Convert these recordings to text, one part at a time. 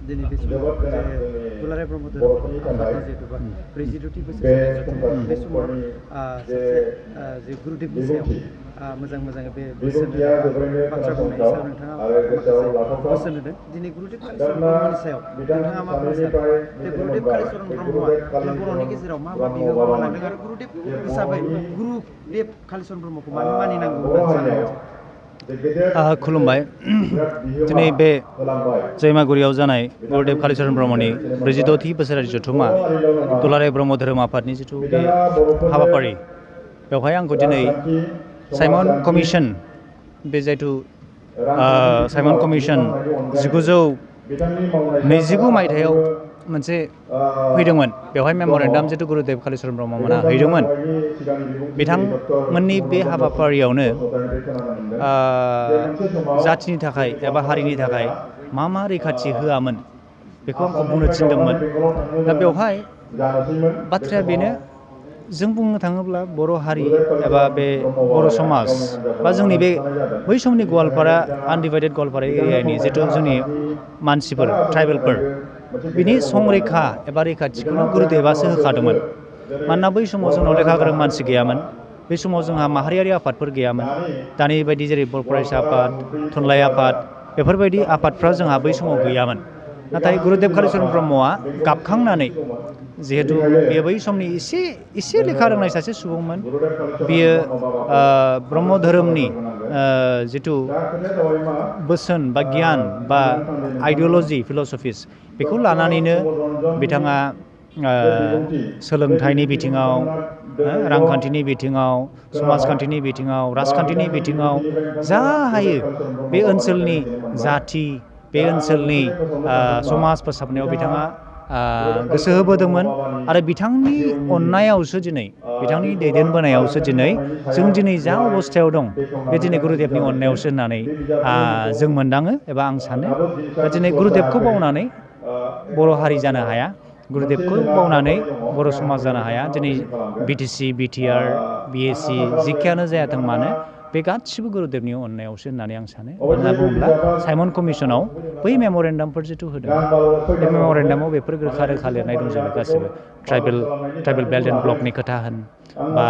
दिनै बे समाव दुलाराय ब्रह्म धोरोम आफादनि जिहेतु 42थि बोसोरनि जथुम बे समाव सासे जे गुरुदेबनि सायाव मोजां बे बोसोन बाथ्रा बुंनायनि सायाव नोंथाङा माखासे बोसोन होदों दिनै गुरुदेब कालिचरन ब्रह्मनि सायाव नोंथाङा मा बुंनो सानो जे गुरुदेब कालिचरन ब्रह्मआ जोंनि बर'नि गेजेराव मा बिहोमा होलांदों आरो गुरुदेब हिसाबै गुरुदेब कालिचरन ब्रह्मखौ मानो मानिनांगौ होननानै सानो खुलुमबाय दिनै बे जैमागुरियाव जानाय गुरुदेब कालिचरन ब्रह्मनि 42थि बोसोरारि जथुमा दुलाराय ब्रह्म धोरोम आफादनि जिथु बे हाबाफारि बेवहाय आंखौ दिनै साइमन कमिसन बे जिथु साइमन कमिसन 1929 मायथाइयाव मोनसे फैदोंमोन बेवहाय मेम'रेन्डाम जिथु गुरुदेब कालिचरन ब्रह्ममोनहा हैदोंमोन बिथांमोननि बे हाबाफारियावनो जाथिनि थाखाय एबा हारिनि थाखाय मा रैखाथि होआमोन बेखौ आंखौ बुंनो थिनदोंमोन दा बेवहाय बाथ्राया बेनो जों बुंनो थाङोब्ला बर' हारि एबा बे बर' समाज बा जोंनि बे बै समनि गवालपारा आनडिभाइडेड गवालपारा एरियानि जिथु जोंनि मानसिफोर ट्राइबेलफोर बिनि संरैखा एबा रैखाथिखौनो गुरुदेबासो होखादोंमोन मानोना बै समाव जोंनाव लेखा गोरों मानसि गैयामोन बै समाव जोंहा माहारियारि आफादफोर गैयामोन दानि बायदि जेरै बर' फरायसा आफाद थुनलाइ आफाद बेफोरबायदि आफादफ्रा जोंहा बै समाव गैयामोन नाथाय गुरुदेब कालिचरन ब्रह्मआ गाबखांनानै जिहेतु बेयो बै समनि एसे लेखा रोंनाय सासे सुबुंमोन बियो ब्रह्म धोरोमनि जिथु बोसोन बा गियान बा आइडिअल'जि फिल'सफिस बेखौ लानानैनो बिथाङा सोलोंथाइनि बिथिङाव रांखान्थिनि बिथिङाव समाजखान्थिनि बिथिङाव राजखान्थिनि बिथिङाव जा हायो बे ओनसोलनि जाथि बे ओनसोलनि समाज फोसाबनायाव बिथाङा गोसो होबोदोंमोन आरो बिथांनि अननायावसो दिनै बिथांनि दैदेनबोनायावसो दिनै जों दिनै जा अबस्थायाव दं बे दिनै गुरुदेबनि अननायावसो होननानै जों मोनदाङो एबा आं सानो दा दिनै गुरुदेबखौ बावनानै बर' हारि जानो हाया गुरुदेबखौ बावनानै बर' समाज जानो हाया दिनै BTC BTR BAC जिखियानो जायाथों मानो बे गासिबो गुरुदेबनि अननायावसो होननानै आं सानो मानो होनना बुङोब्ला साइमन कमिसनाव बै मेम'रेन्डामफोर जिथु होदों बे मेम'रेन्डामाव बेफोर रोखा लिरनाय दंजोबो गासिबो ट्राइबेल बेल्ट एन्ड ब्लकनि खोथा होन बा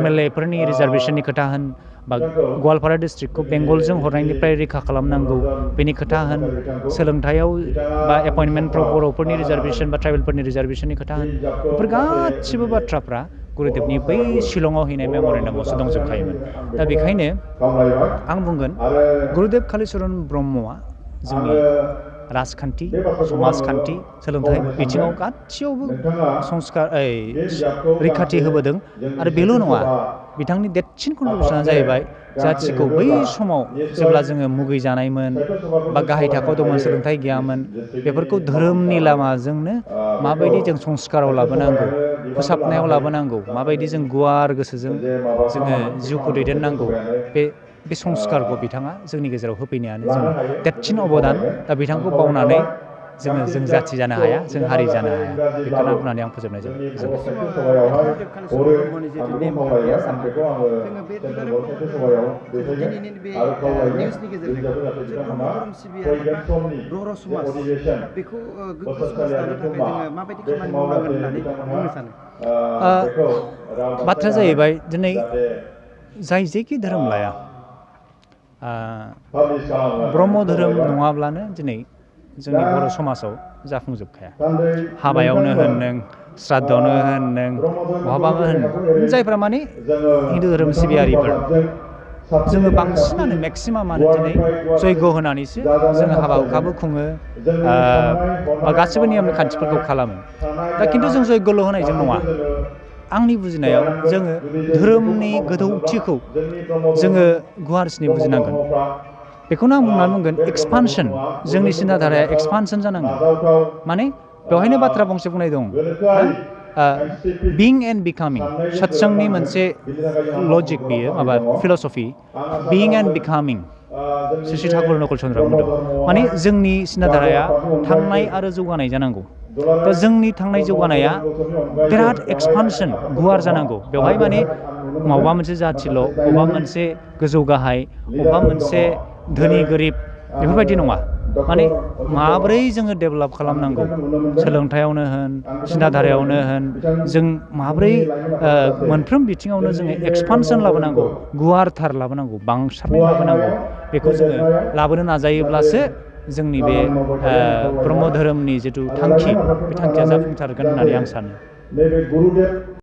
MLA फोरनि रिजार्भेसननि खोथा होन बा गवालपारा डिस्ट्रिक्टखौ बेंगलजों हरनायनिफ्राय रैखा खालामनांगौ बेनि खोथा होन सोलोंथायाव बा एपइन्टमेन्टफ्राव बर'फोरनि रिजार्भेसन बा ट्राइबेलफोरनि रिजार्भेसननि खोथा होन बेफोर गासिबो बाथ्राफ्रा गुरुदेबनि बै शिलंआव हैनाय मेम'रेन्डामावसो दंजोबखायोमोन दा बेखायनो आं बुंगोन गुरुदेब कालिचरन ब्रह्मआ जोंनि राजखान्थि समाजखान्थि सोलोंथाइ बिथिङाव गासैयावबो रैखाथि होबोदों आरो बेल' नङा बिथांनि देरसिन कन्ट्रिबिउसना जाहैबाय जाथिखौ बै समाव जेब्ला जोङो मुगै जानायमोन बा गाहाय थाखोआव दंमोन सोलोंथाइ गैयामोन बेफोरखौ धोरोमनि लामाजोंनो माबायदि जों संस्काराव लाबोनांगौ फोसाबनायाव लाबोनांगौ माबायदि जों गुवार गोसोजों जोङो जिउखौ दैदेननांगौ बे संस्कारखौ बिथाङा जोंनि गेजेराव होफैनायानो जोंनि देरसिन अबदान दा बिथांखौ बावनानै जों जाथि जानो हाया जों हारि जानो हाया बेखौनो बुंनानै आं फोजोबनाय जाबाय बाथ्राया जाहैबाय दिनै जाय जेखि धोरोम लाया ब्रह्म धोरोम नङाब्लानो दिनै जोंनि बर' समाजाव जाफुंजोबखाया हाबायावनो होन नों श्राद्धआवनो होन नों बहाबाबो होन जायफ्रा माने हिन्दु धोरोम सिबियारिफोर जोङो बांसिनानो मेक्सिमामानो दिनै जयग' होनानैसो जोङो हाबा हुखाबो खुङो बा गासिबो नियम खान्थिफोरखौ खालामो दा खिन्थु जों जयग'ल' होनायजों नङा आंनि बुजिनायाव जोङो धोरोमनि गोथौथिखौ जोङो गुवारसिनै बुजिनांगोन बेखौनो आं बुंनानै बुंगोन एक्सपानसन जोंनि सिन्ताधाराया एक्सपानसन जानांगोन माने बेवहायनो बाथ्रा फंसे बुंनाय दं बिं एन्ड बिकामिं सत्संगनि मोनसे लजिक बेयो माबा फिल'सफि बिं एन्ड बिकामिं श्री ठाकुर नकुल चन्द्र बुंदों माने जोंनि सिन्ताधाराया थांनाय आरो जौगानाय जानांगौ दा जोंनि थांनाय जौगानाया बिराद एक्सपानसन गुवार जानांगौ बेवहाय माने माबा मोनसे जाथिल' अबेबा मोनसे गोजौ गाहाय अबेबा मोनसे धोनि गोरिब बेफोरबायदि नङा माने माब्रै जोङो डेभेलप खालामनांगौ सोलोंथायावनो होन सिन्ताधारायावनो होन जों माब्रै मोनफ्रोम बिथिङावनो जोङो एक्सपानसन लाबोनांगौ गुवारथार लाबोनांगौ बांसारनाय लाबोनांगौ बेखौ जोङो लाबोनो नाजायोब्लासो जोंनि बे ब्रह्म धोरोमनि जिथु थांखि बे थांखिया जाफुंसारगोन होननानै आं सानो